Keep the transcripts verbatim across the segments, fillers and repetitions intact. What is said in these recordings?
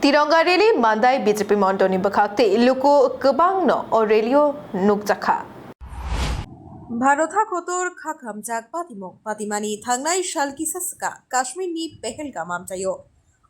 Tironga rally Mandai B J P mondolni bwkhak tei luku kwbangno o rally-o nukjakha. Bharot hakotor kha khamjak patimung patimani thangnai sal kisa swkang Kashmirni Pahalgam amchaio.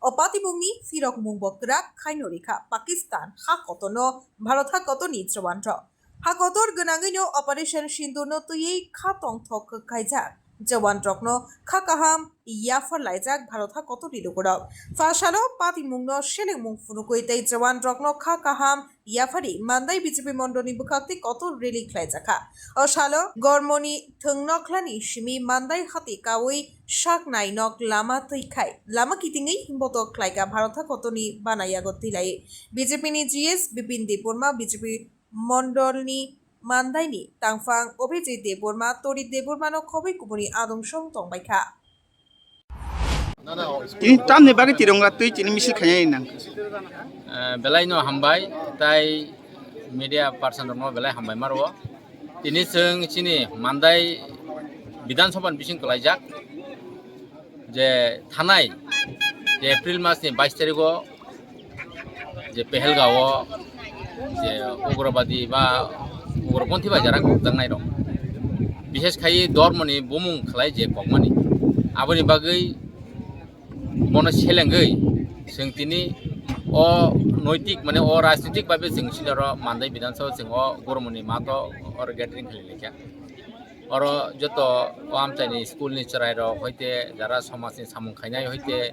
O patimungni phirokmungbo kwrak khaino rikha Pakistan hakotorno Bharot hakotorni jawanrok. Hakotor gwnangwino Operation Sindurno twiwi kha tongthok khaijak jawanrokno kha kaham yaphar laijak Bharot hakotorni lukurok. Phasalo patimungno selengmung phunukwi tei jawanrokno kha kaham yaphari Mandai B J P mondolni bwkhak tei kotor rally khlaijakha. O salo Gormoni thwngnokhlani simi Mandai hati kawi sak nainok lama twi khai lama kitingwi botok khlaika Bharot hakotorni bana yago twilai. B J P ni G S Bipin Debbarma, B J P mondolni Mandaini tangphang Abhijit Debbarma, Torit Debbarmano khobwi kubuni adong song tongbaikha. Tini tamni bagwi Tironga twi tini misil khainai nang. Eh, belai no hambai, tai media person rokno belai hambai maro. Tini chwng chini Mandai Bidhan Sabha ni bising kwlaijak je thanai je April mas ni bais tarikh o je Pahalgam o je ugrobadi ba ugroponthi bai jara kokjaknai rok, bishes khai dormo ni bumung khlai je kokmani, aboni bagwi bono selengwi chwng tini o noitik mane o rajnitik babe chwng sini oro Mandai Bidhan Sabha chwng o Gormoni mato oro gathering khlai laikha. Oro joto o amchaini school ni chwrai rok hoite jara somaj ni samung khainai hoite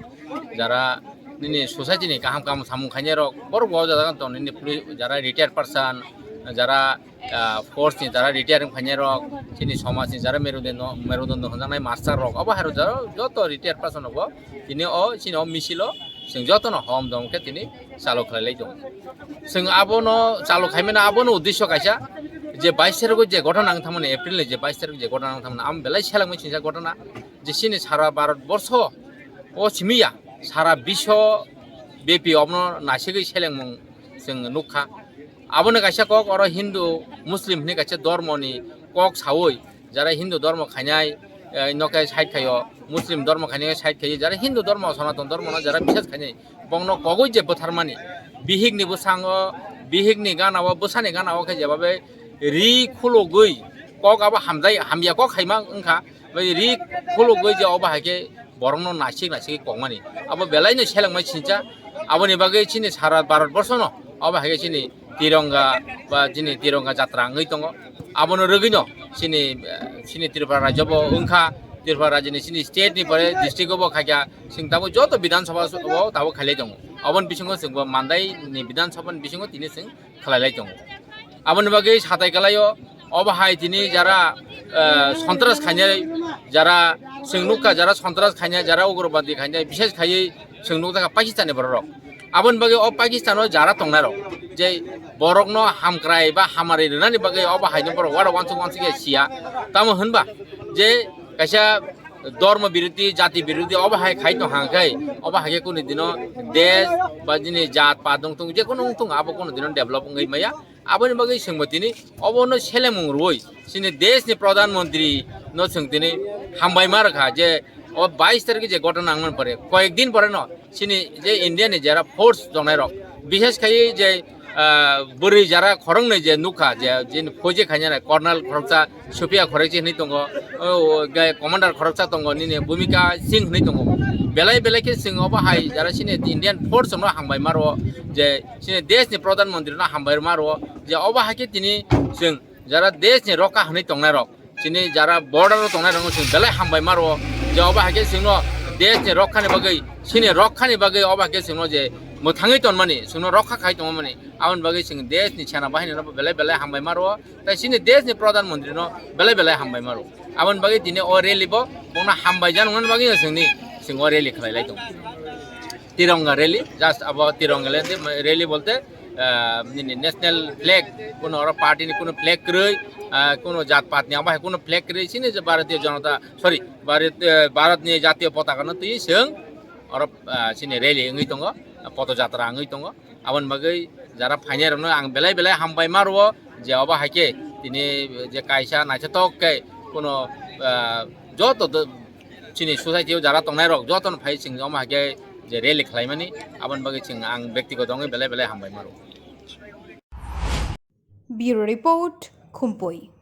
jara nini society ni kaham kaham samung khainai rok borok bo o jaga tong nini poli-, jara retired person jara, ah, force ni jara retired wng khainai rok chini somaj ni jara merudondo merudondo hwnjaknai master rok obo hai rok jara joto retired person rok bo tini o chini o misil o chwng joto no hom dong khe tini chalo khlai lai tongo. Chwng abono chalo khaimano abono uddesyo kaisa je bais tarikh o je ghotona wng thangmani, April ni je bais tarikh je ghotona wng thangmani, amo belai selengmani singsa ghotona je chini sara Bharat borsho o simi ya, sara biswo bepi obono naisigwi selengmung chwng nukha. Abono kaisa kok oro Hindu Muslim hinwi kaisa dormoni kok sawi jara Hindu dormo khainai, eh, no khe side khaio, Muslim dormo khainai side khaio, jara Hindu dormo, Sanatan dormo no jara bishes khainai, bongno kogwi je bwtharmani, bihik ni bwsango, bihik ni gana o, bwsani gana o khe jebabe ri khulugwi kok abo hamjai, hamya kok khaima wngkha, bai ri khulugwi je obo hai khe borokno nasik nasik kokmani. Abo belai no selengmai sincha. Aboni bagwi chini sara Bharat borsho no obo hai khe chini Tironga ba chini Tironga jatra wngwi tongo. Abono rwgwi no chini, eh, chini Tripura rajyo bo wngkha. Tripura rajyoni chini state ni pore district o bo khaikha. Chwng tabuk joto Bidhan Sabha o tabuk khailai tongo. Aboni bisingo chwng bo Mandai ni Bidhan Sabha ni bisingo tini chwng khlai lai tongo. Aboni bagwi satai kwlaio, obo hai tini jara, eh, sontras khainai, jara chwng nukha, jara sontras khainai, jara ugrobadi khainai, bishes khaiwi chwng nukjakha Pakistan ni borok rok. Aboni bagwi o Pakistan o jara tongnai rok, je borokno hamkrai ba hamari rwnani bagwi obo hai no borok uansuk uansuk ya siya. Tamo hwnba je kaisa dormo birodhi, jati birodhi obo hai khai tong hang khai, obo hai khe kunu dino desh ba jini jat pat wng tongo, je kunu wng tongo, abo kunu dino develop wngwi maya. Aboni bagwi chwngbo tini obono selemung rwui chini desh ni pradhan mantri no chwng tini hambai ma rwkha je o bais tarikh je ghotona wngmani pore, koyek din pore no chini je India ni jara force tongnai rok, bishes khai je, ah, bwrwi jara khoroknwi je nukha je jini phoje khainai Colonel khoroksa, Supriya khoroksa hinwi tongo, o, o, ge-, commander khoroksa tongo, nini Bhumika Singh hinwi tongo. Belai belai khe chwng obo hai jara chini Indian force no hambai ma rwo, je chini desh ni pradhan mantri no hambai ma rwo, je obo hai khe tini chwng jara desh ni rokha hinwi tongnai rok, chini jara border o tongnai rok no chwng belai hambai ma rwo, je obo hai khe chwng no desh ni rokha ni bagwi, chini rokha ni bagwi obo hai khe chwng no je mwthangwi tonmani, chwng no rokha khai tongmani, aboni bagwi chwng desh ni sena bahini no belai belai hambai ma rwo. Tai chini desh ni pradhan mantri no belai belai hambai ma rwo. Aboni bagwi tini o rally bo bongno hambai jani wngmani bagwi no chwngni chwng o rally khlai lai tongo. Tironga rally, just abo Tironga rally, rally bolte, ah, nini national flag, kuno oro party ni kuno flag kwrwi, ah, kuno jat pat ni abo hai kuno flag kwrwi, chini je Bharatiya Janata, sorry, Bharat, eh, Bharat ni jatiya potaka no twi chwng oro, ah, chini rally wngwi tongo, poto jatra wngwi tongo. Aboni bagwi jara phainai rokno ang belai belai hambai ma rwo je obo hai khe tini je kaisa naithothok khe kuno, ah, joto do-, chini society o jara tongnai rok joto no phai chwng omo hai khe je rally khlaimani, aboni bagwi chwng ang bektigoto wngwi belai belai hambai maro. Bureau Report, Khumpui.